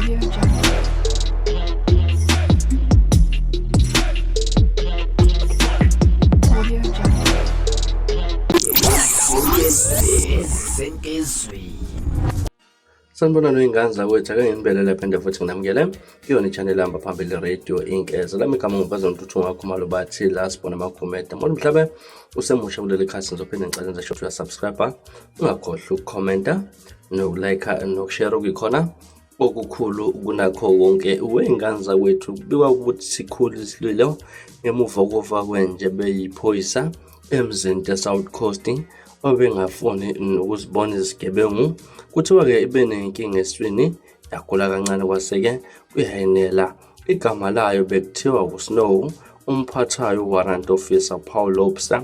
Audio Jungle. Audio Jungle. Sanibonani wey'ngane zakwethu, ake nginibelele phinde futhi nginamukele kuyona i-channel ehamba phambili radio Inkeza. Lami igama nguMfazwe Ntuthu Ngakhumalo bathi la sibona amakhomeda. Mona mhlabe usemusha kuleli khasi ngizophinde ngicele nje ukuthi uyasubscribe, ungakhohlwa ukukhomenta nokulike nokushare okuyikhona okukhulu kunakho konke. Wey'ngane zakwethu kubikwa ukuthi sikhulu isililo ngemuva kokufa kwenje beyiphoyisa eMzinto South Coast obengafuni nokuzibona izigebengu. Kuthiwa-ke ibe nenkinga eswini yagula kancane kwase-ke kuyayenela. Igama layo bekuthiwa uSnow, umphathayo uWarrant Officer Paul Lobster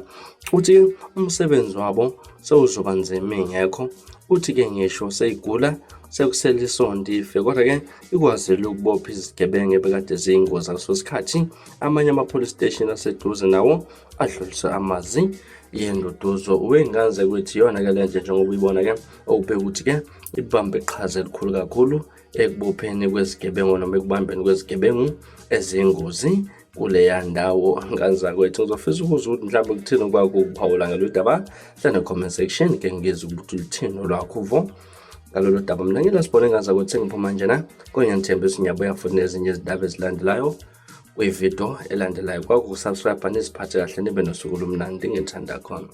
uthi umsebenzi wabo sewuzoba nzima ingekho. Uthi-ke ngisho seyigula sekusele isonto ife kodwa-ke ikwazile ukubopha izigebengu ebekade ziyingozi ngaleso sikhathi. Amanye ama-police station aseduze nawo adlulise amazwi yenduduzo wey'ngane kwethu iyona-ke le nje njengoba uyibona-ke okubheka ukuthi-ke ibambe iqhaza elikhulu kakhulu ekubopheni kwezigebengu noma ekubambeni kwezigebengu eziyingozi kuleya ndawo. Ngane zakwethu, ngizofisa ukuzwa ukuthi mhlawumbe kuthini okwakho ukuphawula ngalolu daba hlane comment section ke ngizwe ukuthi luthini olwakho uvo ngalolu daba. Mina ngila sibone ngane zakwethu sengiphuma njena kodwa ngiyanithembisa ngiyabuya futhi nezinye izindaba ezilandelayo kwividiyo elandelayo. Kwakusubscribe niziphathe kahle nibe nosuku olumnandi ngithanda khona.